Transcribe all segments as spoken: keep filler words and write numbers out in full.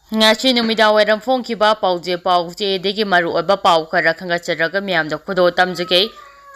ꯉꯁꯤ ꯅꯨꯃꯤꯗꯥꯡ ꯋꯥꯏꯔꯝ ꯐꯣꯡꯈꯤꯕ ꯄꯥꯎꯖꯦ ꯄꯥꯎꯆꯦꯗꯒꯤ ꯃꯔꯨꯑꯣꯏꯕ ꯄꯥꯎ ꯈꯔ ꯈꯪꯒꯠꯆꯔꯒ ꯃꯤꯌꯥꯝꯗ ꯈꯨꯗꯣꯜ ꯇꯝꯖꯒꯦ꯫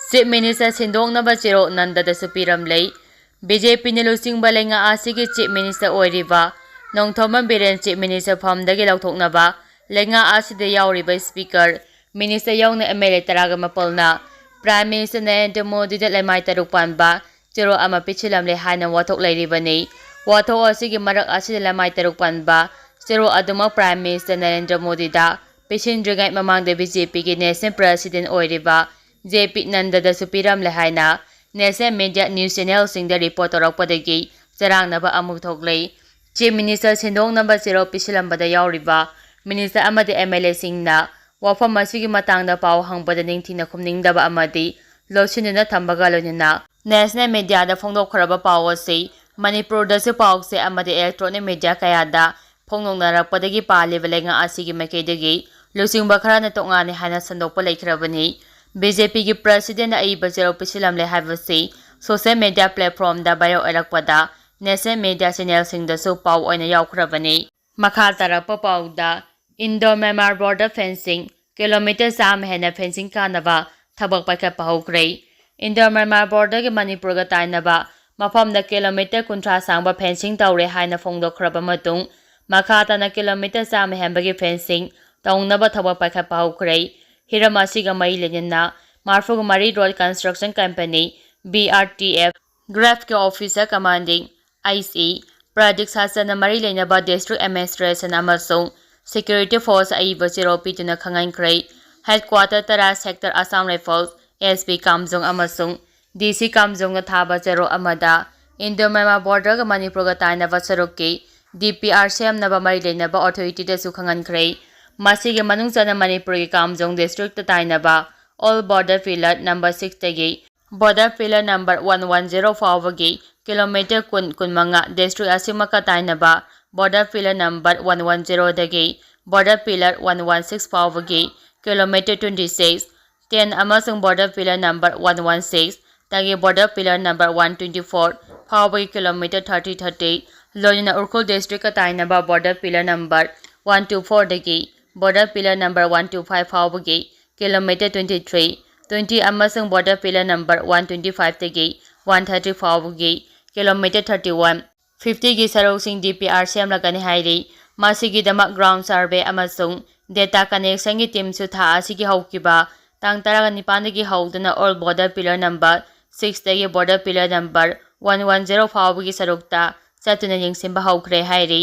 Chief Minister ꯁꯤꯟꯗꯣꯛꯅꯕ ꯆꯦꯔꯣ ꯅꯟꯗꯗꯁꯨ ꯄꯤꯔꯝꯂꯦ꯫ ꯕꯤ ꯖꯦ ꯄꯤꯅ ꯂꯨꯆꯤꯡꯕ ꯂꯩꯉꯥꯛ ꯑꯁꯤꯒꯤ Chief Minister ꯑꯣꯏꯔꯤꯕ ꯅꯣꯡꯊꯣꯝꯕꯝ ꯕꯤꯔꯦꯟ Chief Minister ꯐꯝꯗꯒꯤ ꯂꯧꯊꯣꯛꯅꯕ ꯂꯩꯉꯥꯛ ꯑꯁꯤꯗ ꯌꯥꯎꯔꯤꯕ Speaker, Minister ꯌꯥꯎꯅ M L A ꯇꯔꯥꯒ ꯃꯥꯄꯜꯅ Prime Minister ꯅꯔꯦꯟꯗ꯭ꯔ ꯃꯣꯗꯤꯗ ꯂꯩꯃꯥꯏ ꯇꯔꯨꯛ ꯄꯥꯟꯕ ꯆꯦꯔꯣ ꯑꯃ ꯄꯤꯁꯤꯜꯂꯝꯂꯦ ꯍꯥꯏꯅ ꯋꯥꯊꯣꯛ ꯂꯩꯔꯤꯕꯅꯤ꯫ ꯋꯥꯊꯣꯛ ꯑꯁꯤꯒꯤ ꯃꯔꯛ ꯑꯁꯤꯗ ꯂꯩꯃꯥꯏ ꯇꯔꯨꯛ ꯄꯥꯟꯕ ꯆꯦꯔꯣ ꯑꯗꯨꯃꯛ Prime Minister ꯅꯔꯦꯟꯗ꯭ꯔ ꯃꯣꯗꯤꯗ ꯄꯤꯁꯤꯟꯗ꯭ꯔꯤꯉꯩ ꯃꯃꯥꯡꯗ B J P ꯒꯤ National President ꯑꯣꯏꯔꯤꯕ J P ꯅꯟꯗꯗꯁꯨ ꯄꯤꯔꯝꯂꯦ ꯍꯥꯏꯅ National Media News Channelꯁꯤꯡꯗ report ꯇꯧꯔꯛꯄꯗꯒꯤ ꯆꯔꯥꯡꯅꯕ ꯑꯃꯨꯛ ꯊꯣꯛꯂꯦ꯫ Chief Minister ꯁꯤꯟꯗꯣꯛꯅꯕ ꯆꯦꯔꯣ ꯄꯤꯁꯤꯜꯂꯝꯕꯗ ꯌꯥꯎꯔꯤꯕ Minister ꯑꯃꯗꯤ M L Aꯁꯤꯡꯅ ꯋꯥꯐꯝ ꯑꯁꯤꯒꯤ ꯃꯇꯥꯡꯗ ꯄꯥꯎ ꯍꯪꯕꯗ ꯅꯤꯡꯊꯤꯅ ꯈꯨꯝꯅꯤꯡꯗꯕ ꯑꯃꯗꯤ ꯂꯣꯠꯁꯤꯟꯗꯨꯅ ꯊꯝꯕꯒ ꯂꯣꯏꯅꯅ National Mediaꯗ ꯐꯣꯡꯗꯣꯛꯈ꯭ꯔꯕ ꯄꯥꯎ ꯑꯁꯤ ꯃꯅꯤꯄꯨꯔꯗꯁꯨ ꯄꯥꯎꯁꯦ ꯑꯃꯗꯤ electronic media ꯀꯌꯥꯗ ꯐꯣꯡꯗꯣꯛꯅꯔꯛꯄꯗꯒꯤ ꯄꯥꯜꯂꯤꯕ ꯂꯩꯉꯥꯛ ꯑꯁꯤꯒꯤ ꯃꯥꯏꯀꯩꯗꯒꯤ ꯂꯨꯆꯤꯡꯕ ꯈꯔꯅ ꯇꯣꯉꯥꯟꯅꯤ ꯍꯥꯏꯅ ꯁꯟꯗꯣꯛꯄ ꯂꯩꯈ꯭ꯔꯕꯅꯤ꯫ B J Pꯒꯤ Presidentꯅ ꯑꯏꯕ ꯆꯦꯔꯣ ꯄꯤꯁꯤꯜꯂꯝꯂꯦ ꯍꯥꯏꯕꯁꯤ social media platformꯗ viral ꯑꯣꯏꯔꯛꯄꯗ National Media Channelꯁꯤꯡꯗꯁꯨ ꯄꯥꯎ ꯑꯣꯏꯅ ꯌꯥꯎꯈ꯭ꯔꯕꯅꯤ꯫ ꯃꯈꯥ ꯇꯥꯔꯛꯄ ꯄꯥꯎꯗ, Indo Myanmar border fencing, kilometer ꯆꯥꯝꯃ ꯍꯦꯟꯅ fencing ꯀꯥꯅꯕ ꯊꯕꯛ ꯄꯥꯏꯈꯠꯄ ꯍꯧꯈ꯭ꯔꯦ꯫ Indo Myanmar borderꯒꯤ ꯃꯅꯤꯄꯨꯔꯒ ꯇꯥꯏꯅꯕ ꯃꯐꯝꯗ kilometer ꯀꯨꯟꯊ꯭ꯔꯥ ꯁꯥꯡꯕ fencing ꯇꯧꯔꯦ ꯍꯥꯏꯅ ꯐꯣꯡꯗꯣꯛꯈ꯭ꯔꯕ ꯃꯇꯨꯡ, ꯃꯈꯥ ꯇꯥꯅ kilometer ꯆꯥꯝꯃ ꯍꯦꯟꯕꯒꯤ fencing ꯇꯧꯅꯕ ꯊꯕꯛ ꯄꯥꯏꯈꯠꯄ ꯍꯧꯈ꯭ꯔꯦ꯫ ꯍꯤꯔꯝ ꯑꯁꯤꯒ ꯃꯔꯤ ꯂꯩꯅꯅ ꯃꯥꯔꯐꯨꯒ ꯃꯔꯤ Road Construction Company, B R T F, GRAFꯀꯤ officer commanding I C Pradik Sachanꯅ ꯃꯔꯤ ꯂꯩꯅꯕ district administration ꯑꯃꯁꯨꯡ security force ꯑꯏꯕ ꯆꯦꯔꯣ ꯄꯤꯗꯨꯅ ꯈꯪꯍꯟꯈ꯭ꯔꯦ꯫ Headquarter ꯇꯔꯥ Sector Assam Rifles S P ꯀꯥꯝꯖꯣꯡ ꯑꯃꯁꯨꯡ D C ꯀꯥꯝꯖꯣꯡꯅ ꯊꯥꯕ ꯆꯦꯔꯣ ꯑꯃꯗ Indo Myanmar borderꯒ ꯃꯅꯤꯄꯨꯔꯒ ꯇꯥꯏꯅꯕ ꯁꯔꯨꯛꯀꯤ D P R ꯁꯦꯝꯅꯕ ꯃꯔꯤ ꯂꯩꯅꯕ authorityꯗꯁꯨ ꯈꯪꯍꯟꯈ꯭ꯔꯦ꯫ ꯃꯁꯤꯒꯤ ꯃꯅꯨꯡ ꯆꯟꯅ ꯃꯅꯤꯄꯨꯔꯒꯤ ꯀꯥꯝꯖꯣꯡ districtꯇ ꯇꯥꯏꯅꯕ all border pillar number sixꯇꯒꯤ border pillar number one one zero ꯐꯥꯎꯕꯒꯤ kilometer ꯀꯨꯟ, ꯀꯨꯟꯃꯉꯥ, district ꯑꯁꯤꯃꯛꯀ ꯇꯥꯏꯅꯕ border pillar number one one zeroꯗꯒꯤ border pillar one one six ꯐꯥꯎꯕꯒꯤ kilometer twenty six, ten ꯑꯃꯁꯨꯡ border pillar number one one six ꯇꯒꯤ border pillar number one twenty four ꯐꯥꯎꯕꯒꯤ kilometer thirty thirty, ꯂꯣꯏꯅꯅ ꯎꯈ꯭ꯔꯨꯜ ꯗꯤꯁꯇ꯭ꯔꯤꯛꯀ ꯇꯥꯏꯅꯕ border pillar number one two ꯐꯣꯔꯗꯒꯤ border pillar number one two five ꯐꯥꯎꯕꯒꯤ kilometer twenty three, twenty ꯑꯃꯁꯨꯡ border pillar number one twenty ꯐꯥꯏꯚꯇꯒꯤ one thirty ꯐꯥꯎꯕꯒꯤ kilometer thirty one, ꯐꯤꯐꯇꯤꯒꯤ ꯁꯔꯨꯛꯁꯤꯡ ꯗꯤ ꯄꯤ ꯑꯥꯔ ꯁꯦꯝꯂꯒꯅꯤ ꯍꯥꯏꯔꯤ꯫ ꯃꯁꯤꯒꯤꯗꯃꯛ ꯒ꯭ꯔꯥꯎꯟ ꯁꯔꯚꯦ ꯑꯃꯁꯨꯡ ꯗꯦꯇꯥ ꯀꯂꯦꯛꯁꯟꯒꯤ ꯇꯤꯝꯁꯨ ꯊꯥ ꯑꯁꯤꯒꯤ ꯍꯧꯈꯤꯕ ꯇꯥꯡ ꯇꯔꯥꯅꯤꯄꯥꯟꯗꯒꯤ ꯍꯧꯗꯨꯅ ꯑꯣꯜ ꯕꯣꯔꯗꯔ ꯄꯤꯂꯔ ꯅꯝꯕꯔ ꯁꯤꯛꯁꯇꯒꯤ border pillar number one one zero ꯐꯥꯎꯕꯒꯤ ꯁꯔꯨꯛꯇ ꯆꯠꯇꯨꯅ ꯌꯦꯡꯁꯤꯟꯕ ꯍꯧꯈ꯭ꯔꯦ ꯍꯥꯏꯔꯤ꯫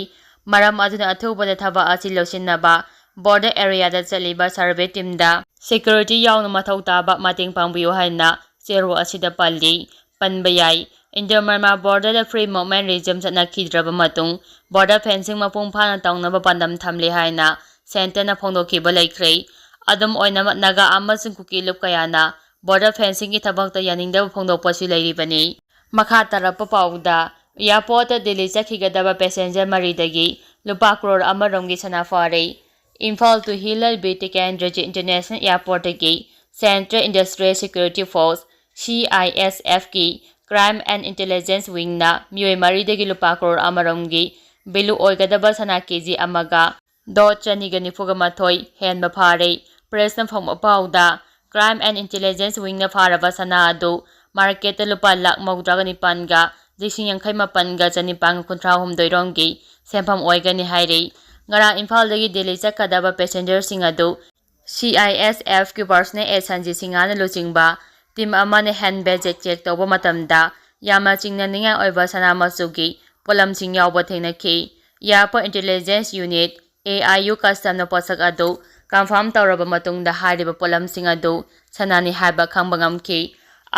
ꯃꯔꯝ ꯑꯗꯨꯅ ꯑꯊꯨꯕꯗ ꯊꯕꯛ ꯑꯁꯤ ꯂꯣꯏꯁꯤꯟꯅꯕ ꯕꯣꯔꯗꯔ ꯑꯦꯔꯤꯌꯥꯗ ꯆꯠꯂꯤꯕ ꯁꯔꯚꯦ ꯇꯤꯝꯗ ꯁꯦꯀ꯭ꯌꯨꯔꯤꯇꯤ ꯌꯥꯎꯅ ꯃꯊꯧ ꯇꯥꯕ ꯃꯇꯦꯡ ꯄꯥꯡꯕꯤꯌꯨ ꯍꯥꯏꯅ ꯆꯦꯔꯣꯜ ꯑꯁꯤꯗ ꯄꯜꯂꯤ꯫ ꯄꯟꯕ ꯌꯥꯏ, ꯏꯟꯗꯣ ꯃꯔꯃꯥ ꯕꯣꯔꯗꯔꯗ ꯐ꯭ꯔꯤ ꯃꯨꯚꯃꯦꯟ ꯔꯤꯖꯤꯝ ꯆꯠꯅꯈꯤꯗ꯭ꯔꯕ ꯃꯇꯨꯡ ꯕꯣꯔꯗꯔ ꯐꯦꯟꯁꯤꯡ ꯃꯄꯨꯡ ꯐꯥꯅ ꯇꯧꯅꯕ ꯄꯥꯟꯗꯝ ꯊꯝꯂꯤ ꯍꯥꯏꯅ ꯁꯦꯟꯇꯔꯅ ꯐꯣꯡꯗꯣꯛꯈꯤꯕ ꯂꯩꯈ꯭ꯔꯦ꯫ ꯑꯗꯨꯝ ꯑꯣꯏꯅꯃꯛ, ꯅꯥꯒꯥ ꯑꯃꯁꯨꯡ ꯀꯨꯀꯤ ꯂꯨꯞ ꯀꯌꯥꯅ ꯕꯣꯔꯗꯔ ꯐꯦꯟꯁꯤꯡꯒꯤ ꯊꯕꯛꯇ ꯌꯥꯅꯤꯡꯗꯕ ꯐꯣꯡꯗꯣꯛꯄꯁꯨ ꯂꯩꯔꯤꯕꯅꯤ꯫ ꯃꯈꯥ ꯇꯥꯔꯛꯄ ꯄꯥꯎꯗ, ꯑꯦꯌꯥꯔꯄꯣꯔꯠꯇ ꯗꯤꯜꯂꯤ ꯆꯠꯈꯤꯒꯗꯕ ꯄꯦꯁꯦꯟꯖꯔ ꯃꯔꯤꯗꯒꯤ ꯂꯨꯄꯥ ꯀ꯭ꯔꯣꯔ ꯑꯃꯔꯣꯝꯒꯤ ꯁꯅꯥ ꯐꯥꯔꯦ꯫ ꯏꯝꯐꯥꯜ to ꯍꯤꯜꯂꯔ ꯕꯤ ꯇꯤꯀꯦꯟꯗ꯭ꯔꯖꯤꯠ ꯏꯟꯇꯔꯅꯦꯁꯅꯦꯜ ꯑꯦꯌꯥꯔꯄꯣꯔꯠꯇꯒꯤ central industrial security force, C I S ꯑꯦꯐꯀꯤ Crime and Intelligence Wingꯅ ꯃꯤꯑꯣꯏ ꯃꯔꯤꯗꯒꯤ ꯂꯨꯄꯥ ꯀ꯭ꯔꯣꯔ ꯑꯃꯔꯣꯝꯒꯤ ꯚꯦꯂꯨ ꯑꯣꯏꯒꯗꯕ ꯁꯅꯥ ꯀꯦ ꯖꯤ ꯑꯃꯒ ꯗꯣꯠ ꯆꯅꯤꯒ ꯅꯤꯐꯨꯒ ꯃꯥꯊꯣꯏ ꯍꯦꯟꯕ ꯐꯥꯔꯦ꯫ ꯄ꯭ꯔꯦꯁꯅ ꯐꯪꯕ ꯄꯥꯎꯗ, Crime and Intelligence Wingꯅ ꯐꯥꯔꯕ ꯁꯅꯥ ꯑꯗꯨ ꯃꯥꯔꯀꯦꯠꯇ ꯂꯨꯄꯥ ꯂꯥꯈ ꯃꯧꯗ꯭ꯔꯥꯒ ꯅꯤꯄꯥꯟꯒ ꯂꯤꯁꯤꯡ ꯌꯥꯡꯈꯩ ꯃꯥꯄꯟꯒ ꯆꯅꯤꯄꯥꯟꯒ ꯀꯨꯟꯊ꯭ꯔꯥ ꯍꯨꯝꯗꯣꯏ ꯔꯣꯝꯒꯤ ꯁꯦꯟꯐꯝ ꯑꯣꯏꯒꯅꯤ ꯍꯥꯏꯔꯤ꯫ ꯉꯔꯥꯡ ꯏꯝꯐꯥꯜꯗꯒꯤ ꯗꯤꯜꯂꯤ ꯆꯠꯀꯗꯕ ꯄꯦꯁꯦꯟꯖꯔꯁꯤꯡ ꯑꯗꯨ ꯁꯤ ꯑꯥꯏ ꯑꯦꯁ ꯑꯦꯐꯀꯤ ꯄꯔꯁꯅꯦꯜ ꯑꯦ ꯁꯟꯖꯤꯠ ꯁꯤꯡꯍꯥꯅ ꯂꯨꯆꯤꯡꯕ ꯇꯤꯝ ꯑꯃꯅ ꯍꯦꯟ ꯕꯦꯒ ꯆꯦꯛ ꯇꯧꯕ ꯃꯇꯝꯗ ꯌꯥꯝꯅ ꯆꯤꯡꯅꯅꯤꯡꯉꯥꯏ ꯑꯣꯏꯕ ꯁꯅꯥ ꯃꯆꯨꯒꯤ ꯄꯣꯠꯂꯝꯁꯤꯡ ꯌꯥꯎꯕ ꯊꯦꯡꯅꯈꯤ꯫ Airport intelligence unit, A I U, ꯀꯁꯇꯝꯅ ꯄꯣꯠꯁꯛ ꯑꯗꯨ ꯀꯟꯐꯥꯔꯝ ꯇꯧꯔꯕ ꯃꯇꯨꯡꯗ ꯍꯥꯏꯔꯤꯕ ꯄꯣꯠꯂꯝꯁꯤꯡ ꯑꯗꯨ ꯁꯅꯥꯅꯤ ꯍꯥꯏꯕ ꯈꯪꯕ ꯉꯝꯈꯤ꯫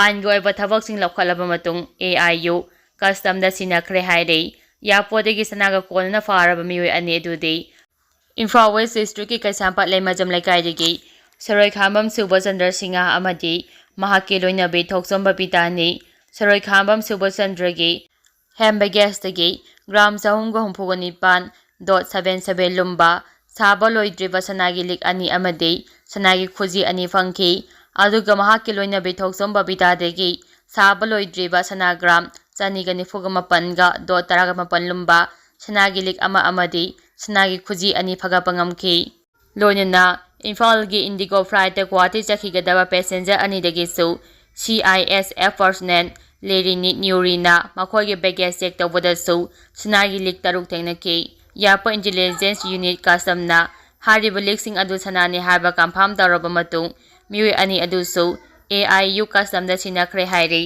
ꯑꯥꯏꯟꯒꯤ ꯑꯣꯏꯕ ꯊꯕꯛꯁꯤꯡ ꯂꯧꯈꯠꯂꯕ ꯃꯇꯨꯡ ꯑꯦ ꯑꯥꯏ ꯌꯨ ꯀꯁꯇꯝꯗ ꯁꯤꯟꯅꯈ꯭ꯔꯦ ꯍꯥꯏꯔꯤ꯫ ꯑꯦꯌꯔꯄꯣꯔꯠꯇꯒꯤ ꯁꯅꯥꯒ ꯀꯣꯟꯅꯅ ꯐꯥꯔꯕ ꯃꯤꯑꯣꯏ ꯑꯅꯤ ꯑꯗꯨꯗꯤ ꯏꯝꯐꯥꯜ ꯋꯦꯁ ꯗꯤꯁꯇ꯭ꯔꯤꯛꯀꯤ ꯀꯩꯁꯥꯝꯄꯥꯠ ꯂꯩꯃꯖꯝ ꯂꯩꯀꯥꯏꯗꯒꯤ ꯁꯔꯣꯏꯈꯥꯝꯕꯝ ꯁꯨꯕꯆꯟꯗ꯭ꯔ ꯁꯤꯡꯍ ꯑꯃꯗꯤ ꯃꯍꯥꯛꯀꯤ ꯂꯣꯏꯅꯕꯤ ꯊꯣꯛꯆꯣꯝ ꯕꯕꯤꯇꯥꯅꯤ꯫ ꯁꯔꯣꯏꯈꯥꯝꯕꯝ ꯁꯨꯕꯆꯟꯗ꯭ꯔꯒꯤ ꯍꯦꯟ ꯕꯦꯒꯦꯖꯇꯒꯤ ꯒ꯭ꯔꯥꯝ ꯆꯍꯨꯝꯒ ꯍꯨꯝꯐꯨꯒ ꯅꯤꯄꯥꯟ ꯗꯣꯠ ꯁꯕꯦꯟ ꯁꯕꯦꯟ ꯂꯨꯝꯕ ꯁꯥꯕ ꯂꯣꯏꯗ꯭ꯔꯤꯕ ꯁꯅꯥꯒꯤ ꯂꯤꯛ ꯑꯅꯤ ꯑꯃꯗꯤ ꯁꯅꯥꯒꯤ ꯈꯨꯖꯤ ꯑꯅꯤ ꯐꯪꯈꯤ꯫ ꯑꯗꯨꯒ ꯃꯍꯥꯛꯀꯤ ꯂꯣꯏꯅꯕꯤ ꯊꯣꯛꯆꯣꯝ ꯕꯕꯤꯇꯥꯗꯒꯤ ꯁꯥꯕ ꯂꯣꯏꯗ꯭ꯔꯤꯕ ꯁꯅꯥ ꯒ꯭ꯔꯥꯝ ꯇꯟ ꯅꯤꯒ ꯅꯤꯐꯨꯒ ꯃꯥꯄꯟꯒ ꯗꯣꯠ ꯇꯔꯥꯒ ꯃꯥꯄꯟ ꯂꯨꯝꯕ ꯁꯅꯥꯒꯤ ꯂꯤꯛ ꯑꯃ ꯑꯃꯗꯤ ꯁꯅꯥꯒꯤ ꯈꯨꯖꯤ ꯑꯅꯤ ꯐꯒꯠꯄ ꯉꯝꯈꯤ꯫ ꯂꯣꯏꯅꯅ ꯏꯝꯐꯥꯜꯒꯤ ꯏꯟꯗꯤꯒꯣ ꯐ꯭ꯂꯥꯏꯠꯇ ꯒꯨꯋꯥꯍꯥꯇꯤ ꯆꯠꯈꯤꯒꯗꯕ ꯄꯦꯁꯦꯟꯖꯔ ꯑꯅꯤꯗꯒꯤꯁꯨ ꯁꯤ ꯑꯥꯏ ꯑꯦꯁ ꯑꯦꯐ ꯄꯔꯁꯅꯦꯜ ꯂꯦꯔꯤꯅꯤ ꯅ꯭ꯌꯨꯔꯤꯅ ꯃꯈꯣꯏꯒꯤ ꯕꯦꯒꯦꯖ ꯆꯦꯛ ꯇꯧꯕꯗꯁꯨ ꯁꯅꯥꯒꯤ ꯂꯤꯛ ꯇꯔꯨꯛ ꯊꯦꯡꯅꯈꯤ꯫ ꯌꯥꯄ ꯏꯟꯇꯦꯂꯤꯖꯦꯟꯁ ꯌꯨꯅꯤꯠ ꯀꯁꯇꯝꯅ ꯍꯥꯏꯔꯤꯕ ꯂꯤꯛꯁꯤꯡ ꯑꯗꯨ ꯁꯅꯥꯅꯤ ꯍꯥꯏꯕ ꯀꯟꯐꯥꯝ ꯇꯧꯔꯕ ꯃꯇꯨꯡ, ꯃꯤꯑꯣꯏ ꯑꯅꯤ ꯑꯗꯨꯁꯨ ꯑꯦ ꯑꯥꯏ ꯌꯨ ꯀꯁꯇꯝꯗ ꯁꯤꯟꯅꯈ꯭ꯔꯦ ꯍꯥꯏꯔꯤ꯫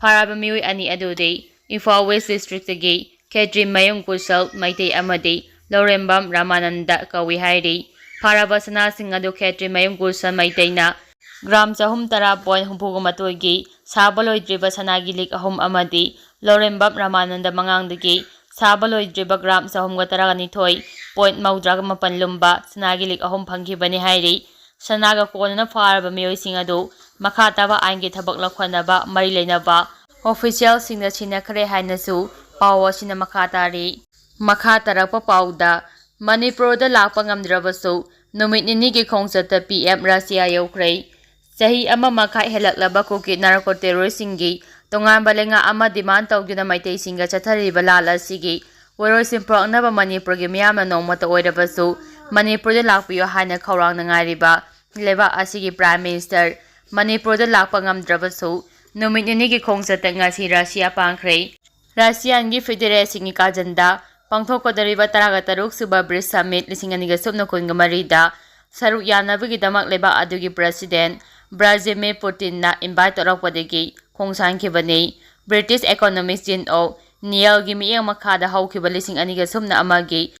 ꯐꯥꯔꯕ ꯃꯤꯑꯣꯏ ꯑꯅꯤ ꯑꯗꯨꯗꯤ ꯏꯝꯐꯥꯜ ꯋꯦꯁ ꯗꯤꯁꯇ꯭ꯔꯤꯛꯇꯒꯤ ꯈꯦꯇ꯭ꯔꯤꯃꯌꯨꯝ ꯀꯨꯁꯜ ꯃꯩꯇꯩ ꯑꯃꯗꯤ ꯂꯧꯔꯦꯝꯕꯝ ꯔꯥꯃꯥꯅꯟꯗ ꯀꯧꯏ ꯍꯥꯏꯔꯤ꯫ ꯐꯥꯔꯕ ꯁꯅꯥꯁꯤꯡ ꯑꯗꯨ ꯈꯦꯇ꯭ꯔꯤꯃꯌꯨꯝ ꯀꯨꯁꯜ ꯃꯩꯇꯩꯅ ꯒ꯭ꯔꯥꯝ ꯆꯍꯨꯝ ꯇꯔꯥ ꯄꯣꯏꯟ ꯍꯨꯝꯐꯨꯒ ꯃꯥꯊꯣꯏꯒꯤ ꯁꯥꯕ ꯂꯣꯏꯗ꯭ꯔꯤꯕ ꯁꯅꯥꯒꯤ ꯂꯤꯛ ꯑꯍꯨꯝ ꯑꯃꯗꯤ ꯂꯧꯔꯦꯝꯕꯝ ꯔꯥꯃꯥꯅꯟꯗ ꯃꯉꯥꯡꯗꯒꯤ ꯁꯥꯕ ꯂꯣꯏꯗ꯭ꯔꯤꯕ ꯒ꯭ꯔꯥꯝ ꯆꯍꯨꯝꯒ ꯇꯔꯥꯅꯤꯊꯣꯏ ꯄꯣꯏꯟ ꯃꯧꯗ꯭ꯔꯥꯒ ꯃꯥꯄꯟ ꯂꯨꯝꯕ ꯁꯅꯥꯒꯤ ꯂꯤꯛ ꯑꯍꯨꯝ ꯐꯪꯈꯤꯕꯅꯤ ꯍꯥꯏꯔꯤ꯫ ꯁꯅꯥꯒ ꯀꯣꯟꯅꯅ ꯐꯥꯔꯕ ꯃꯤꯑꯣꯏꯁꯤꯡ ꯑꯗꯨ ꯃꯈꯥ ꯇꯥꯕ ꯑꯥꯏꯟꯒꯤ ꯊꯕꯛ ꯂꯧꯈꯠꯅꯕ ꯃꯔꯤ ꯂꯩꯅꯕ ꯑꯣꯐꯤꯁꯤꯌꯦꯜꯁꯤꯡꯗ ꯁꯤꯟꯅꯈ꯭ꯔꯦ ꯍꯥꯏꯅꯁꯨ ꯄꯥꯎ ꯑꯁꯤꯅ ꯃꯈꯥ ꯇꯥꯔꯤ꯫ ꯃꯈꯥ ꯇꯥꯔꯛꯄ ꯄꯥꯎꯗ, ꯃꯅꯤꯄꯨꯔꯗ ꯂꯥꯛꯄ ꯉꯝꯗ꯭ꯔꯕꯁꯨ ꯅꯨꯃꯤꯠ ꯅꯤꯅꯤꯒꯤ ꯈꯣꯡꯆꯠꯇ ꯄꯤ ꯑꯦꯝ ꯔꯥꯁꯤꯌꯥ ꯌꯧꯈ꯭ꯔꯦ꯫ ꯆꯍꯤ ꯑꯃ ꯃꯈꯥꯏ ꯍꯦꯜꯂꯛꯂꯕ ꯀꯨꯀꯤ ꯅꯥꯔꯀꯣ ꯇꯦꯔꯣꯔꯤꯁꯁꯤꯡꯒꯤ ꯇꯣꯉꯥꯟꯕ ꯂꯩꯉꯥꯛ ꯑꯃ ꯗꯤꯃꯥꯟ ꯇꯧꯗꯨꯅ ꯃꯩꯇꯩꯁꯤꯡꯒ ꯆꯠꯊꯔꯤꯕ ꯂꯥꯟ ꯑꯁꯤꯒꯤ ꯋꯥꯔꯣꯏꯁꯤꯟ ꯄꯨꯔꯛꯅꯕ ꯃꯅꯤꯄꯨꯔꯒꯤ ꯃꯤꯌꯥꯝꯅ ꯅꯣꯡꯃꯇ ꯑꯣꯏꯔꯕꯁꯨ ꯃꯅꯤꯄꯨꯔꯗ ꯂꯥꯛꯄꯤꯌꯨ ꯍꯥꯏꯅ ꯈꯧꯔꯥꯡꯅ ꯉꯥꯏꯔꯤꯕ ꯂꯩꯕꯥꯛ ꯑꯁꯤꯒꯤ ꯄ꯭ꯔꯥꯏꯝ ꯃꯤꯅꯤꯁꯇꯔ ꯃꯅꯤꯄꯨꯔꯗ ꯂꯥꯛꯄ ꯉꯝꯗ꯭ꯔꯕꯁꯨ ꯅꯨꯃꯤꯠ ꯅꯤꯅꯤꯒꯤ ꯈꯣꯡꯆꯠꯇ ꯉꯁꯤ ꯔꯥꯁꯤꯌꯥ ꯄꯥꯡꯈ꯭ꯔꯦ꯫ ꯔꯥꯁꯤꯌꯥꯟꯒꯤ ꯐꯦꯗꯦꯔꯦꯁꯤꯡꯒꯤ ꯀꯥꯖꯟꯗ ꯄꯥꯡꯊꯣꯛꯀꯗꯧꯔꯤꯕ ꯇꯔꯥꯒ ꯇꯔꯨꯛ ꯁꯨꯕ ꯕ꯭ꯔꯤꯛꯁ ꯁꯃꯤꯠ ꯂꯤꯁꯤꯡ ꯑꯅꯤꯒ ꯁꯨꯞꯅ ꯀꯨꯟꯒ ꯃꯔꯤꯗ ꯁꯔꯨꯛ ꯌꯥꯅꯕꯒꯤꯗꯃꯛ ꯂꯩꯕꯥꯛ ꯑꯗꯨꯒꯤ ꯄ꯭ꯔꯦꯁꯤꯗꯦꯟ ꯕ꯭ꯔꯥꯖꯤꯃꯤꯔ ꯄꯨꯇꯤꯟꯅ ꯏꯟꯚꯥꯏꯠ ꯇꯧꯔꯛꯄꯗꯒꯤ ꯈꯣꯡꯁꯥꯟꯈꯤꯕꯅꯤ꯫ ꯕ꯭ꯔꯤꯇꯤꯁ ꯏꯀꯣꯅꯣꯃꯤꯁ ꯖꯤꯟ ꯑꯣ ꯅꯤꯌꯦꯜꯒꯤ ꯃꯤꯠꯌꯦꯡ ꯃꯈꯥꯗ ꯍꯧꯈꯤꯕ ꯂꯤꯁꯤꯡ ꯑꯅꯤꯒ ꯁꯨꯞꯅ ꯑꯃꯒꯤ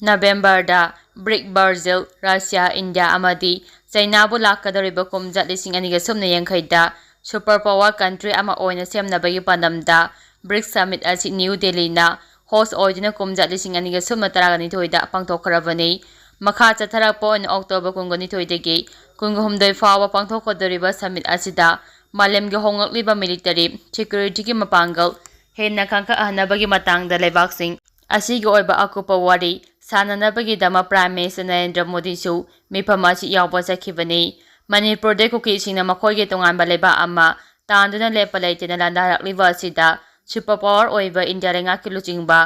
ꯅꯕꯦꯝꯕꯔꯗ ꯕ꯭ꯔꯤꯛ ꯕ꯭ꯔꯥꯖꯤꯜ, ꯔꯁꯤꯌꯥ, ꯏꯟꯗꯤꯌꯥ ꯑꯃꯗꯤ ꯆꯩꯅꯥꯕꯨ ꯂꯥꯛꯀꯗꯧꯔꯤꯕ ꯀꯨꯝꯖꯥ ꯂꯤꯁꯤꯡ ꯑꯅꯤꯒ ꯁꯨꯞꯅ ꯌꯥꯡꯈꯩꯗ ꯁꯨꯄꯔ ꯄꯥꯋꯔ ꯀꯟꯇ꯭ꯔꯤ ꯑꯃ ꯑꯣꯏꯅ ꯁꯦꯝꯅꯕꯒꯤ ꯄꯥꯟꯗꯝꯗ ꯕ꯭ꯔꯤꯛꯁ ꯁꯃꯤꯠ ꯑꯁꯤ ꯅ꯭ꯌꯨ ꯗꯦꯜꯂꯤꯅ ꯍꯣꯁ ꯑꯣꯏꯗꯨꯅ ꯀꯨꯝꯖꯥ ꯂꯤꯁꯤꯡ ꯑꯅꯤꯒ ꯁꯨꯞꯅ ꯇꯔꯥꯒ ꯅꯤꯊꯣꯏꯗ ꯄꯥꯡꯊꯣꯛꯈ꯭ꯔꯕꯅꯤ꯫ ꯃꯈꯥ ꯆꯠꯊꯔꯛꯄ ꯑꯣꯏꯅ ꯑꯣꯛꯇꯣꯕꯔ ꯀꯨꯟꯒ ꯅꯤꯊꯣꯏꯗꯒꯤ ꯀꯨꯟꯒ ꯍꯨꯝꯗꯣꯏ ꯐꯥꯎꯕ ꯄꯥꯡꯊꯣꯛꯀꯗꯧꯔꯤꯕ ꯁꯃꯤꯠ ꯑꯁꯤꯗ ꯃꯥꯂꯦꯝꯒꯤ ꯍꯣꯡꯂꯛꯂꯤꯕ ꯃꯤꯂꯤꯇꯔꯤ ꯁꯦꯀ꯭ꯌꯨꯔꯤꯇꯤꯒꯤ ꯃꯄꯥꯡꯒꯜ ꯍꯦꯟꯅ ꯀꯟꯈꯠꯍꯟꯅꯕꯒꯤ ꯃꯇꯥꯡꯗ ꯂꯩꯕꯥꯛꯁꯤꯡ ꯑꯁꯤꯒꯤ ꯑꯣꯏꯕ ꯑꯀꯨꯞꯄ ꯋꯥꯔꯤ ꯁꯥꯟꯅꯅꯕꯒꯤꯗꯃꯛ ꯄ꯭ꯔꯥꯏꯝ ꯃꯤꯅꯤꯁꯇꯔ ꯅꯔꯦꯟꯗ꯭ꯔ ꯃꯣꯗꯤꯁꯨ ꯃꯤꯐꯝ ꯑꯁꯤ ꯌꯥꯎꯕ ꯆꯠꯈꯤꯕꯅꯤ꯫ ꯃꯅꯤꯄꯨꯔꯗ ꯀꯨꯀꯤꯁꯤꯡꯅ ꯃꯈꯣꯏꯒꯤ ꯇꯣꯉꯥꯟꯕ ꯂꯩꯕꯥꯛ ꯑꯃ ꯇꯥꯟꯗꯨꯅ ꯂꯦꯞꯄ ꯂꯩꯇꯅ ꯂꯥꯟꯗꯥꯔꯛꯂꯤꯕ ꯑꯁꯤꯗ ꯁꯨꯄꯔ ꯄꯥꯋꯔ ꯑꯣꯏꯕ ꯏꯟꯗꯤꯌꯥ ꯂꯩꯉꯥꯛꯀꯤ ꯂꯨꯆꯤꯡꯕ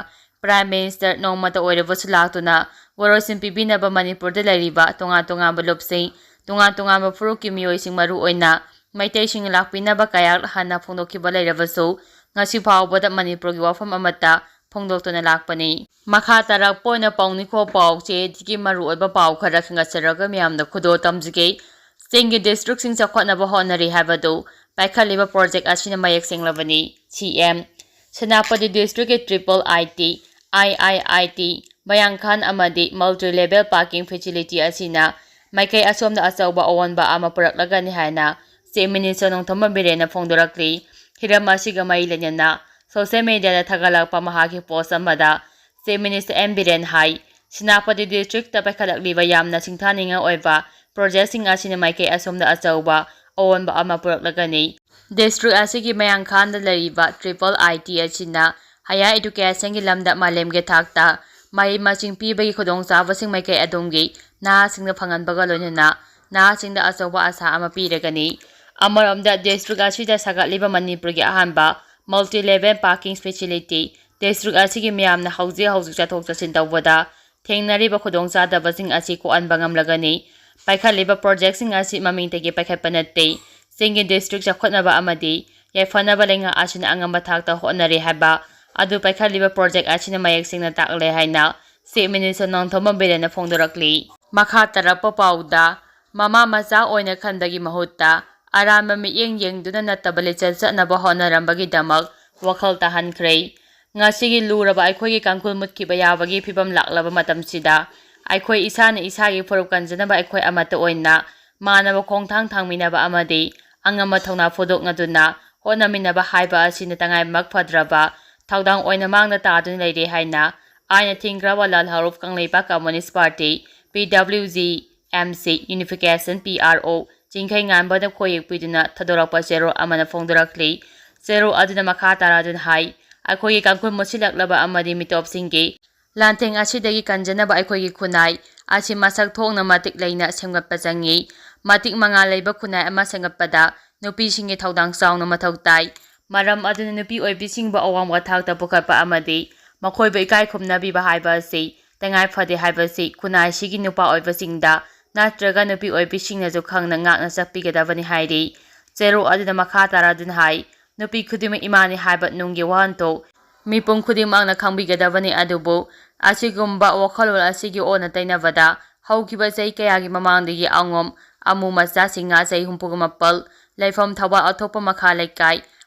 ꯄ꯭ꯔꯥꯏꯝ ꯃꯤꯅꯤꯁꯇꯔ ꯅꯣꯡꯃꯇ ꯑꯣꯏꯔꯕꯁꯨ ꯂꯥꯛꯇꯨꯅ ꯋꯥꯔꯣꯏꯁꯤꯟ ꯄꯤꯕꯤꯅꯕ ꯃꯅꯤꯄꯨꯔꯗ ꯂꯩꯔꯤꯕ ꯇꯣꯉꯥꯟ ꯇꯣꯉꯥꯟꯕ ꯂꯨꯞꯁꯤꯡ, ꯇꯣꯉꯥꯟ ꯇꯣꯉꯥꯟꯕ ꯐꯨꯔꯨꯞꯀꯤ ꯃꯤꯑꯣꯏꯁꯤꯡ, ꯃꯔꯨꯑꯣꯏꯅ ꯃꯩꯇꯩꯁꯤꯡ ꯂꯥꯛꯄꯤꯅꯕ ꯀꯌꯥꯠ ꯍꯥꯟꯅ ꯐꯣꯡꯗꯣꯛꯈꯤꯕ ꯂꯩꯔꯕꯁꯨ, ꯉꯁꯤ ꯐꯥꯎꯕꯗ ꯃꯅꯤꯄꯨꯔꯒꯤ ꯋꯥꯐꯝ ꯑꯃꯠꯇ ꯐꯣꯡꯗꯣꯛꯇꯨꯅ ꯂꯥꯛꯄꯅꯤ꯫ ꯃꯈꯥ ꯇꯥꯔꯛꯄ ꯑꯣꯏꯅ ꯄꯥꯎꯅꯤꯈꯣ ꯄꯥꯎꯆꯦꯗꯒꯤ ꯃꯔꯨꯑꯣꯏꯕ ꯄꯥꯎ ꯈꯔ ꯈꯟꯒꯠꯆꯔꯒ ꯃꯤꯌꯥꯝꯗ ꯈꯨꯗꯣꯜ ꯇꯝꯖꯒꯦ꯫ ꯆꯤꯡꯒꯤ ꯗꯤꯁꯇ꯭ꯔꯤꯛꯁꯤꯡ ꯆꯥꯎꯈꯠꯅꯕ ꯍꯣꯠꯅꯔꯤ ꯍꯥꯏꯕꯗꯨ ꯄꯥꯏꯈꯠꯂꯤꯕ ꯄ꯭ꯔꯣꯖꯦꯛ ꯑꯁꯤꯅ ꯃꯌꯦꯛ ꯁꯦꯡꯂꯕꯅꯤ꯫ ꯁꯤ ꯑꯦꯝ꯫ ꯁꯦꯅꯥꯄꯇꯤ ꯗꯤꯁꯇ꯭ꯔꯤꯛꯀꯤ ꯇ꯭ꯔꯤꯄꯜ ꯑꯥꯏ ꯇꯤ, ꯑꯥꯏ ꯑꯥꯏ ꯑꯥꯏ ꯇꯤ, ꯃꯌꯥꯡꯈꯥꯟ ꯑꯃꯗꯤ ꯃꯜꯇꯤ ꯂꯦꯚꯦꯜ ꯄꯥꯔꯀꯤꯡ ꯐꯦꯁꯤꯂꯤꯇꯤ ꯑꯁꯤꯅ ꯃꯥꯏꯀꯩ ꯑꯁꯣꯝꯗ ꯑꯆꯧꯕ ꯑꯑꯣꯟꯕ ꯑꯃ ꯄꯨꯔꯛꯂꯒꯅꯤ ꯍꯥꯏꯅ ꯆꯤꯐ ꯃꯤꯅꯤꯁꯇꯔ ꯅꯣꯡꯊꯣꯝꯕꯝ ꯕꯤꯔꯦꯟꯅ ꯐꯣꯡꯗꯣꯔꯛꯂꯤ꯫ ꯍꯤꯔꯝ ꯑꯁꯤꯒ ꯃꯔꯤ ꯂꯩꯅꯅ ꯁꯣꯁꯤꯌꯦꯜ ꯃꯤꯗꯤꯌꯥꯗ ꯊꯥꯒꯠꯂꯛꯄ ꯃꯍꯥꯛꯀꯤ ꯄꯣꯁ ꯑꯃꯗ ꯆꯤꯐ ꯃꯤꯅꯤꯁꯇꯔ ꯑꯦꯟ ꯕꯤꯔꯦꯟ ꯍꯥꯏ, ꯁꯦꯅꯥꯄꯇꯤ ꯗꯤꯁꯇ꯭ꯔꯤꯛꯇ ꯄꯥꯏꯈꯠꯂꯛꯂꯤꯕ ꯌꯥꯝꯅ ꯁꯤꯡꯊꯥꯅꯤꯡꯉꯥꯏ ꯑꯣꯏꯕ ꯄ꯭ꯔꯣꯖꯦꯛꯁꯤꯡ ꯑꯁꯤꯅ ꯃꯥꯏꯀꯩ ꯑꯁꯣꯝꯗ ꯑꯆꯧꯕ ꯑꯑꯣꯟꯕ ꯑꯃ ꯄꯨꯔꯛꯂꯒꯅꯤ꯫ ꯗꯤꯁꯇ꯭ꯔꯤꯛ ꯑꯁꯤꯒꯤ ꯃꯌꯥꯡꯈꯥꯟꯗ ꯂꯩꯔꯤꯕ ꯇ꯭ꯔꯤꯄꯜ ꯑꯥꯏ ꯇꯤ ꯑꯁꯤꯅ ꯍꯥꯌꯔ ꯏꯗꯨꯀꯦꯁꯟꯒꯤ ꯂꯝꯗ ꯃꯥꯂꯦꯝꯒꯤ ꯊꯥꯛꯇ ꯃꯍꯩ ꯃꯁꯤꯡ ꯄꯤꯕꯒꯤ ꯈꯨꯗꯣꯡꯆꯥꯕꯁꯤꯡ ꯃꯥꯏꯀꯩ ꯑꯗꯣꯝꯒꯤ ꯅꯍꯥꯁꯤꯡꯗ ꯐꯪꯍꯟꯕꯒ ꯂꯣꯏꯅꯅ ꯅꯍꯥꯁꯤꯡꯗ ꯑꯆꯧꯕ ꯑꯁꯥ ꯑꯃ ꯄꯤꯔꯒꯅꯤ꯫ ꯑꯃꯔꯣꯝꯗ, ꯗꯤꯁꯇ꯭ꯔꯤꯛ ꯑꯁꯤꯗ ꯁꯥꯒꯠꯂꯤꯕ ꯃꯅꯤꯄꯨꯔꯒꯤ ꯑꯍꯥꯟꯕ multi level parking facility, district ꯑꯁꯤꯒꯤ ꯃꯤꯌꯥꯝꯅ ꯍꯧꯖꯤꯛ ꯍꯧꯖꯤꯛ ꯆꯠꯊꯣꯛ ꯆꯠꯁꯤꯟ ꯇꯧꯕꯗ ꯊꯦꯡꯅꯔꯤꯕ ꯈꯨꯗꯣꯡꯆꯥꯗꯕꯁꯤꯡ ꯑꯁꯤ ꯀꯣꯛꯍꯟꯕ ꯉꯝꯂꯒꯅꯤ꯫ ꯄꯥꯏꯈꯠꯂꯤꯕ ꯄ꯭ꯔꯣꯖꯦꯛꯁꯤꯡ ꯑꯁꯤ ꯃꯃꯤꯡꯗꯒꯤ ꯄꯥꯏꯈꯠꯄ ꯅꯠꯇꯦ꯫ ꯆꯤꯡꯒꯤ ꯗꯤꯁꯇ꯭ꯔꯤꯛ ꯆꯥꯎꯈꯠꯅꯕ ꯑꯃꯗꯤ ꯌꯥꯏꯐꯅꯕ ꯂꯩꯉꯥꯛ ꯑꯁꯤꯅ ꯑꯉꯝꯕ ꯊꯥꯛꯇ ꯍꯣꯠꯅꯔꯤ ꯍꯥꯏꯕ ꯑꯗꯨ ꯄꯥꯏꯈꯠꯂꯤꯕ ꯄ꯭ꯔꯣꯖꯦꯛ ꯑꯁꯤꯅ ꯃꯌꯦꯛ ꯁꯦꯡꯅ ꯇꯥꯛꯂꯦ ꯍꯥꯏꯅ ꯆꯤꯐ ꯃꯤꯅꯤꯁꯇꯔ ꯅꯣꯡꯊꯣꯝꯕꯝ ꯕꯤꯔꯦꯟꯅ ꯐꯣꯡꯗꯣꯔꯛꯂꯤ꯫ ꯃꯈꯥ ꯇꯥꯔꯛꯄ ꯄꯥꯎꯗ, ꯃꯃꯥ ꯃꯆꯥ ꯑꯣꯏꯅ ꯈꯟꯕꯒꯤ ꯃꯍꯨꯠꯇ ꯑꯔꯥꯟꯕ ꯃꯤꯠꯌꯦꯡ ꯌꯦꯡꯗꯨꯅ ꯅꯠꯇꯕ ꯂꯤꯆꯠ ꯆꯠꯅꯕ ꯍꯣꯠꯅꯔꯝꯕꯒꯤꯗꯃꯛ ꯋꯥꯈꯜ ꯇꯥꯍꯟꯈ꯭ꯔꯦ꯫ ꯉꯁꯤꯒꯤ ꯂꯨꯔꯕ ꯑꯩꯈꯣꯏꯒꯤ ꯀꯥꯡꯈꯨꯜ ꯃꯨꯠꯈꯤꯕ ꯌꯥꯕꯒꯤ ꯐꯤꯕꯝ ꯂꯥꯛꯂꯕ ꯃꯇꯝꯁꯤꯗ, ꯑꯩꯈꯣꯏ ꯏꯁꯥꯅ ꯏꯁꯥꯒꯤ ꯐꯨꯔꯨꯞ ꯀꯟꯖꯅꯕ ꯑꯩꯈꯣꯏ ꯑꯃꯠꯇ ꯑꯣꯏꯅ ꯃꯥꯟꯅꯕ ꯈꯣꯡꯊꯥꯡ ꯊꯥꯡꯃꯤꯟꯅꯕ ꯑꯃꯗꯤ ꯑꯉꯝꯕ ꯊꯧꯅꯥ ꯐꯨꯗꯣꯛꯅꯗꯨꯅ ꯍꯣꯠꯅꯃꯤꯟꯅꯕ ꯍꯥꯏꯕ ꯑꯁꯤꯅ ꯇꯉꯥꯏꯃꯛ ꯐꯗ꯭ꯔꯕ ꯊꯧꯗꯥꯡ ꯑꯣꯏꯅ ꯃꯥꯡꯗ ꯇꯥꯗꯨꯅ ꯂꯩꯔꯦ ꯍꯥꯏꯅ ꯑꯥꯏꯅ ꯊꯤꯡꯈ꯭ꯔꯕ ꯂꯥꯜ ꯍꯔꯨꯞ ꯀꯪꯂꯩꯄꯥꯛ ꯀꯝꯃꯨꯅꯤꯁ ꯄꯥꯔꯇꯤ, ꯄꯤ W G M C, ꯌꯨꯅꯤꯐꯤꯀꯦꯁꯟ, P R ꯑꯣ, ꯆꯤꯡꯈꯩ ꯉꯥꯟꯕꯅ ꯈꯣꯏꯌꯦꯛ ꯄꯤꯗꯨꯅ ꯊꯥꯗꯣꯔꯛꯄ ꯆꯦꯔꯣꯜ ꯑꯃꯅ ꯐꯣꯡꯗꯣꯔꯛꯂꯤ꯫ ꯆꯦꯔꯣꯜ ꯑꯗꯨꯅ ꯃꯈꯥ ꯇꯥꯔꯗꯨꯅ ꯍꯥꯏ, ꯑꯩꯈꯣꯏꯒꯤ ꯀꯥꯡꯈꯨꯜ ꯃꯨꯠꯁꯤꯜꯂꯛꯂꯕ ꯑꯃꯗꯤ ꯃꯤꯇꯣꯞꯁꯤꯡꯒꯤ ꯂꯥꯟꯊꯦꯡ ꯑꯁꯤꯗꯒꯤ ꯀꯟꯖꯅꯕ ꯑꯩꯈꯣꯏꯒꯤ ꯈꯨꯟꯅꯥꯏ ꯑꯁꯤ ꯃꯁꯛ ꯊꯣꯛꯅ ꯃꯇꯤꯛ ꯂꯩꯅ ꯁꯦꯝꯒꯠꯄ ꯆꯪꯏ꯫ ꯃꯇꯤꯛ ꯃꯉꯥ ꯂꯩꯕ ꯈꯨꯟꯅꯥꯏ ꯑꯃ ꯁꯦꯝꯒꯠꯄꯗ ꯅꯨꯄꯤꯁꯤꯡꯒꯤ ꯊꯧꯗꯥꯡ ꯆꯥꯎꯅ ꯃꯊꯧ ꯇꯥꯏ꯫ ꯃꯔꯝ ꯑꯗꯨꯅ ꯅꯨꯄꯤ ꯑꯣꯏꯕꯤꯁꯤꯡꯕꯨ ꯑꯋꯥꯡꯕ ꯊꯥꯛꯇ ꯄꯨꯈꯠꯄ ꯑꯃꯗꯤ ꯃꯈꯣꯏꯕꯨ ꯏꯀꯥꯏ ꯈꯨꯝꯅꯕꯤꯕ ꯍꯥꯏꯕ ꯑꯁꯤ ꯇꯉꯥꯏ ꯐꯗꯦ ꯍꯥꯏꯕꯁꯤ ꯈꯨꯟꯅꯥꯏꯁꯤꯒꯤ ꯅꯨꯄꯥ ꯑꯣꯏꯕꯁꯤꯡꯗ ꯅꯠꯇ꯭ꯔꯒ ꯅꯨꯄꯤ ꯑꯣꯏꯕꯤꯁꯤꯡꯅꯁꯨ ꯈꯪꯅ ꯉꯥꯛꯅ ꯆꯠꯄꯤꯒꯗꯕꯅꯤ ꯍꯥꯏꯔꯤ꯫ ꯆꯦꯔꯣꯜ ꯑꯗꯨꯅ ꯃꯈꯥ ꯇꯥꯔꯗꯨꯅ ꯍꯥꯏ, ꯅꯨꯄꯤ ꯈꯨꯗꯤꯡꯃꯛ ꯏꯃꯥꯅꯤ ꯍꯥꯏꯕ ꯅꯨꯡꯒꯤ ꯋꯥꯍꯟꯊꯣꯛ ꯃꯤꯄꯨꯝ ꯈꯨꯗꯤꯡꯃꯛꯅ ꯈꯪꯕꯤꯒꯗꯕꯅꯤ, ꯑꯗꯨꯕꯨ ꯑꯁꯤꯒꯨꯝꯕ ꯋꯥꯈꯜꯂꯣꯟ ꯑꯁꯤꯒꯤ ꯑꯣꯟꯅ ꯇꯩꯅꯕꯗ ꯍꯧꯈꯤꯕ ꯆꯍꯤ ꯀꯌꯥꯒꯤ ꯃꯃꯥꯡꯗꯒꯤ ꯑꯉꯣꯝ ꯑꯃꯨ ꯃꯆꯥꯁꯤꯡꯅ ꯆꯍꯤ ꯍꯨꯝꯐꯨꯒ ꯃꯥꯄꯜ ꯂꯩꯐꯝ ꯊꯧꯕꯥꯜ ꯑꯊꯣꯛꯄ ꯃꯈꯥ ꯂꯩꯀꯥꯏ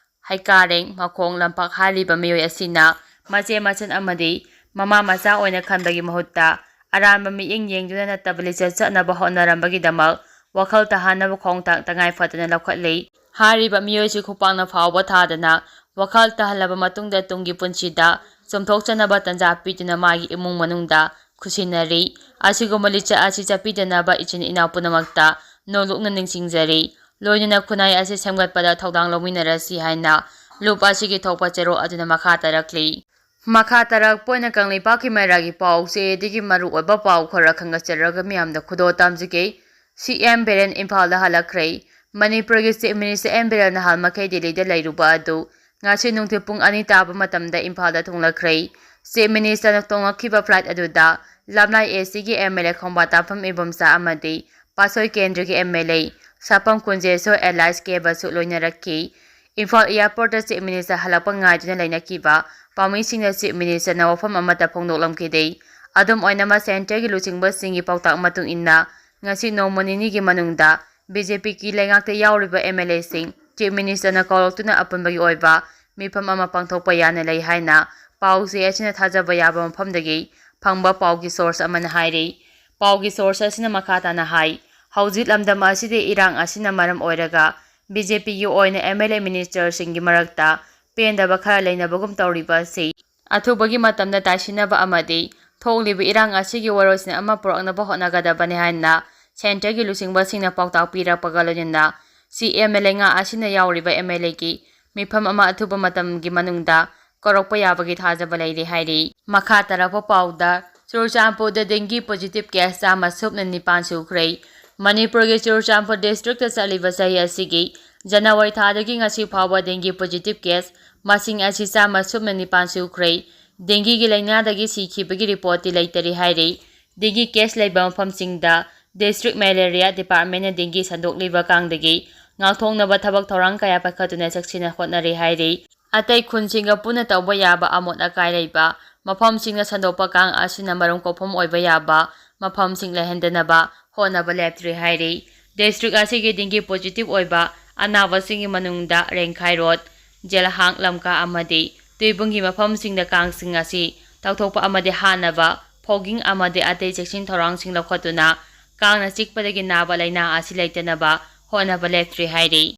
ꯍꯩꯀꯥꯔꯦꯡ ꯃꯈꯣꯡ ꯂꯝꯄꯥꯛ ꯍꯥꯏꯔꯤꯕ ꯃꯤꯑꯣꯏ ꯑꯁꯤꯅ ꯃꯆꯦ ꯃꯆꯟ ꯑꯃꯗꯤ ꯃꯃꯥ ꯃꯆꯥ ꯑꯣꯏꯅ ꯈꯟꯕꯒꯤ ꯃꯍꯨꯠꯇ ꯑꯔꯥꯟꯕ ꯃꯤꯠꯌꯦꯡ ꯌꯦꯡꯗꯨꯅ ꯅꯠꯇꯕ ꯂꯤꯆꯠ ꯆꯠꯅꯕ ꯍꯣꯠꯅꯔꯝꯕꯒꯤꯗꯃꯛ ꯋꯥꯈꯜ ꯇꯥꯍꯟꯅꯕ ꯈꯣꯡꯊꯥꯡ ꯇꯉꯥꯏ ꯐꯗꯅ ꯂꯧꯈꯠꯂꯤ꯫ ꯍꯥꯏꯔꯤꯕ ꯃꯤꯑꯣꯏꯁꯤ ꯈꯨꯄꯥꯛꯅ ꯐꯥꯎꯕ ꯊꯥꯗꯅ ꯋꯥꯈꯜ ꯇꯥꯍꯜꯂꯕ ꯃꯇꯨꯡꯗ ꯇꯨꯡꯒꯤ ꯄꯨꯟꯁꯤꯗ ꯆꯨꯝꯊꯣꯛꯆꯅꯕ ꯇꯥꯟꯖꯥ ꯄꯤꯗꯨꯅ ꯃꯥꯒꯤ ꯏꯃꯨꯡ ꯃꯅꯨꯡꯗ ꯈꯨꯠꯁꯤꯟꯅꯔꯤ꯫ ꯑꯁꯤꯒꯨꯝꯕ ꯂꯤꯆꯠ ꯑꯁꯤ ꯆꯠꯄꯤꯗꯅꯕ ꯏꯆꯤꯟ ꯏꯅꯥꯎ ꯄꯨꯝꯅꯃꯛꯇ ꯅꯣꯂꯨꯛꯅ ꯅꯤꯡꯁꯤꯡꯖꯔꯤ꯫ ꯂꯣꯏꯅꯅ ꯈꯨꯟꯅꯥꯏ ꯑꯁꯤ ꯁꯦꯝꯒꯠꯄꯗ ꯊꯧꯗꯥꯡ ꯂꯧꯃꯤꯟꯅꯔꯁꯤ ꯍꯥꯏꯅ ꯂꯨꯞ ꯑꯁꯤꯒꯤ ꯊꯣꯛꯄ ꯆꯦꯔꯣꯜ ꯑꯗꯨꯅ ꯃꯈꯥ ꯇꯥꯔꯛꯂꯤ꯫ ꯃꯈꯥ ꯇꯥꯔꯛꯄ ꯑꯣꯏꯅ ꯀꯪꯂꯩꯄꯥꯛꯀꯤ ꯃꯩꯔꯥꯒꯤ ꯄꯥꯎ ꯆꯦꯗꯒꯤ ꯃꯔꯨꯑꯣꯏꯕ ꯄꯥꯎ ꯈꯔ ꯈꯟꯒꯠꯆꯔꯒ ꯃꯤꯌꯥꯝꯗ ꯈꯨꯗꯣꯜ ꯇꯝꯖꯒꯦ꯫ ꯁꯤ ꯑꯦꯝ ꯕꯤꯔꯦꯟ ꯏꯝꯐꯥꯜꯗ ꯍꯜꯂꯛꯈ꯭ꯔꯦ꯫ ꯃꯅꯤꯄꯨꯔꯒꯤ ꯆꯤꯐ ꯃꯤꯅꯤꯁꯇꯔ ꯑꯦꯝ ꯕꯤꯔꯦꯟ ꯅꯍꯥꯜ ꯃꯈꯩ ꯗꯤꯜꯂꯤꯗ ꯂꯩꯔꯨꯕ ꯑꯗꯨ ꯉꯁꯤ ꯅꯨꯡꯊꯤꯜ ꯄꯨꯡ ꯑꯅꯤ ꯇꯥꯕ ꯃꯇꯝꯗ ꯏꯝꯐꯥꯜꯗ ꯊꯨꯡꯂꯛꯈ꯭ꯔꯦ꯫ ꯆꯤꯐ ꯃꯤꯅꯤꯁꯇꯔꯅ ꯇꯣꯡꯂꯛꯈꯤꯕ ꯐ꯭ꯂꯥꯏꯠ ꯑꯗꯨꯗ ꯂꯝꯂꯥꯏ ꯑꯦ ꯁꯤꯒꯤ ꯑꯦꯝ ꯑꯦꯜ ꯑꯦ ꯈꯣꯡꯕꯥ ꯇꯥꯐꯝ ꯏꯕꯣꯝꯆꯥ ꯑꯃꯗꯤ ꯄꯥꯠꯁꯣꯏ ꯀꯦꯟꯗ꯭ꯔꯒꯤ M L A Sapam Kunjeshor alias ꯀꯦꯕꯁꯨ ꯂꯣꯏꯅꯔꯛꯈꯤ꯫ ꯏꯝꯐꯥꯜ ꯑꯦꯌꯥꯔꯄꯣꯔꯠꯇ ꯆꯤꯐ ꯃꯤꯅꯤꯁꯇꯔ ꯍꯜꯂꯛꯄ ꯉꯥꯏꯗꯨꯅ ꯂꯩꯅꯈꯤꯕ ꯄꯥꯎꯃꯤꯁꯤꯡꯅ ꯆꯤꯐ ꯃꯤꯅꯤꯁꯇꯔꯅ ꯋꯥꯐꯝ ꯑꯃꯠꯇ ꯐꯣꯡꯗꯣꯛꯂꯝꯈꯤꯗꯦ꯫ ꯑꯗꯨꯝ ꯑꯣꯏꯅꯃꯛ ꯁꯦꯟꯇꯔꯒꯤ ꯂꯨꯆꯤꯡꯕꯁꯤꯡꯒꯤ ꯄꯥꯎꯇꯥꯛ ꯃꯇꯨꯡ ꯏꯟꯅ ꯉꯁꯤ ꯅꯣꯡꯃ ꯅꯤꯅꯤꯒꯤ ꯃꯅꯨꯡꯗ ꯕꯤ ꯖꯦ ꯄꯤꯒꯤ ꯂꯩꯉꯥꯛꯇ ꯌꯥꯎꯔꯤꯕ ꯑꯦꯝ ꯑꯦꯜ ꯑꯦꯁꯤꯡ ꯆꯤꯐ ꯃꯤꯅꯤꯁꯇꯔꯅ ꯀꯧꯔꯛꯇꯨꯅ ꯑꯄꯨꯟꯕꯒꯤ ꯑꯣꯏꯕ ꯃꯤꯐꯝ ꯑꯃ ꯄꯥꯡꯊꯣꯛꯄ ꯌꯥꯅ ꯂꯩ ꯍꯥꯏꯅ ꯄꯥꯎ ꯆꯦ ꯑꯁꯤꯅ ꯊꯥꯖꯕ ꯌꯥꯕ ꯃꯐꯝꯗꯒꯤ ꯐꯪꯕ ꯄꯥꯎꯒꯤ ꯁꯣꯔꯁ ꯑꯃꯅ ꯍꯥꯏꯔꯤ꯫ ꯄꯥꯎꯒꯤ ꯁꯣꯔꯁ ꯑꯁꯤꯅ ꯃꯈꯥ ꯇꯥꯅ ꯍꯥꯏ, ꯍꯧꯖꯤꯛ ꯂꯝꯗꯝ ꯑꯁꯤꯗ ꯏꯔꯥꯡ ꯑꯁꯤꯅ ꯃꯔꯝ ꯑꯣꯏꯔꯒ ꯕꯤ ꯖꯦ ꯄꯤꯒꯤ ꯑꯣꯏꯅ ꯑꯦꯝ ꯑꯦꯜ ꯑꯦ ꯃꯤꯅꯤꯁꯇꯔꯁꯤꯡꯒꯤ ꯃꯔꯛꯇ ꯄꯦꯟꯗꯕ ꯈꯔ ꯂꯩꯅꯕꯒꯨꯝ ꯇꯧꯔꯤꯕ ꯑꯁꯤ ꯑꯊꯨꯕꯒꯤ ꯃꯇꯝꯗ ꯇꯥꯏꯁꯤꯟꯅꯕ ꯑꯃꯗꯤ ꯊꯣꯛꯂꯤꯕ ꯏꯔꯥꯡ ꯑꯁꯤꯒꯤ ꯋꯥꯔꯣꯏꯁꯤꯟ ꯑꯃ ꯄꯨꯔꯛꯅꯕ ꯍꯣꯠꯅꯒꯗꯕꯅꯤ ꯍꯥꯏꯅ ꯁꯦꯟꯇꯔꯒꯤ ꯂꯨꯆꯤꯡꯕꯁꯤꯡꯅ ꯄꯥꯎꯇꯥꯛ ꯄꯤꯔꯛꯄꯒ ꯂꯣꯏꯅꯅ ꯁꯤ ꯑꯦꯝ ꯑꯦꯜ ꯑꯦ ꯉꯥ ꯑꯁꯤꯅ ꯌꯥꯎꯔꯤꯕ ꯑꯦꯝ ꯑꯦꯜ ꯑꯦꯒꯤ ꯃꯤꯐꯝ ꯑꯃ ꯑꯊꯨꯕ ꯃꯇꯝꯒꯤ ꯃꯅꯨꯡꯗ ꯀꯧꯔꯛꯄ ꯌꯥꯕꯒꯤ ꯊꯥꯖꯕ ꯂꯩꯔꯤ ꯍꯥꯏꯔꯤ꯫ ꯃꯈꯥ ꯇꯥꯔꯛꯄ ꯄꯥꯎꯗ, ꯆꯨꯔꯆꯥꯟꯄꯨꯔꯗ ꯗꯦꯡꯒꯤ ꯄꯣꯖꯤꯇꯤꯚ ꯀꯦꯁ ꯆꯥꯝꯃ ꯁꯨꯞꯅ ꯅꯤꯄꯥꯟ ꯁꯨꯈ꯭ꯔꯦ꯫ ꯃꯅꯤꯄꯨꯔꯒꯤ ꯆꯨꯔꯆꯥꯟꯄꯨꯔ ꯗꯤꯁꯇ꯭ꯔꯤꯛꯇ ꯆꯠꯂꯤꯕ ꯆꯍꯤ ꯑꯁꯤꯒꯤ ꯖꯅꯋꯥꯔꯤ ꯊꯥꯗꯒꯤ ꯉꯁꯤ ꯐꯥꯎꯕ dengue positive case ꯃꯁꯤꯡ ꯑꯁꯤ ꯆꯥꯝꯃ ꯁꯨꯞꯅ ꯅꯤꯄꯥꯟ ꯁꯨꯈ꯭ꯔꯦ꯫ Dengueꯒꯤ ꯂꯥꯏꯅꯥꯗꯒꯤ ꯁꯤꯈꯤꯕꯒꯤ reportꯇꯤ ꯂꯩꯇꯔꯤ ꯍꯥꯏꯔꯤ꯫ Dengue case ꯂꯩꯕ ꯃꯐꯝꯁꯤꯡꯗ district malaria departmentꯅ dengue ꯁꯟꯗꯣꯛꯂꯤꯕ ꯀꯥꯡꯗꯒꯤ ꯉꯥꯛꯊꯣꯛꯅꯕ ꯊꯕꯛ ꯊꯧꯔꯥꯡ ꯀꯌꯥ ꯄꯥꯏꯈꯠꯇꯨꯅ ꯆꯦꯛꯁꯤꯟꯅ ꯍꯣꯠꯅꯔꯤ ꯍꯥꯏꯔꯤ꯫ ꯑꯇꯩ ꯈꯨꯟꯁꯤꯡꯒ ꯄꯨꯟꯅ ꯇꯧꯕ ꯌꯥꯕ ꯑꯃꯣꯠ ꯑꯀꯥꯏ ꯂꯩꯕ ꯃꯐꯝꯁꯤꯡꯗ ꯁꯟꯗꯣꯛꯄ ꯀꯥꯡ ꯑꯁꯤꯅ ꯃꯔꯨꯝ ꯀꯣꯛꯐꯝ ꯑꯣꯏꯕ ꯌꯥꯕ ꯃꯐꯝꯁꯤꯡ ꯂꯩꯍꯟꯗꯅꯕ ꯍꯣꯠꯅꯕ ꯂꯦꯞꯇ꯭ꯔꯤ ꯍꯥꯏꯔꯤ꯫ District ꯑꯁꯤꯒꯤ dengue positive ꯑꯣꯏꯕ ꯑꯅꯥꯕꯁꯤꯡꯒꯤ ꯃꯅꯨꯡꯗ ꯔꯦꯡꯈꯥꯏ ꯔꯣꯗ, ꯖꯦꯂꯍꯥꯡ, ꯂꯝꯀꯥ ꯑꯃꯗꯤ ꯇꯨꯏꯕꯨꯡꯒꯤ ꯃꯐꯝꯁꯤꯡꯗ ꯀꯥꯡꯁꯤꯡ ꯑꯁꯤ ꯇꯧꯊꯣꯛꯄ ꯑꯃꯗꯤ ꯍꯥꯠꯅꯕ fogging ꯑꯃꯗꯤ ꯑꯇꯩ ꯆꯦꯛꯁꯤꯟ ꯊꯧꯔꯥꯡꯁꯤꯡ ꯂꯧꯈꯠꯇꯨꯅ ꯀꯥꯡꯅ ꯆꯤꯛꯄꯗꯒꯤ ꯅꯥꯕ ꯂꯥꯏꯅꯥ ꯑꯁꯤ ꯂꯩꯇꯅꯕ ꯍꯣꯠꯅꯕ ꯂꯦꯞꯇ꯭ꯔꯤ ꯍꯥꯏꯔꯤ꯫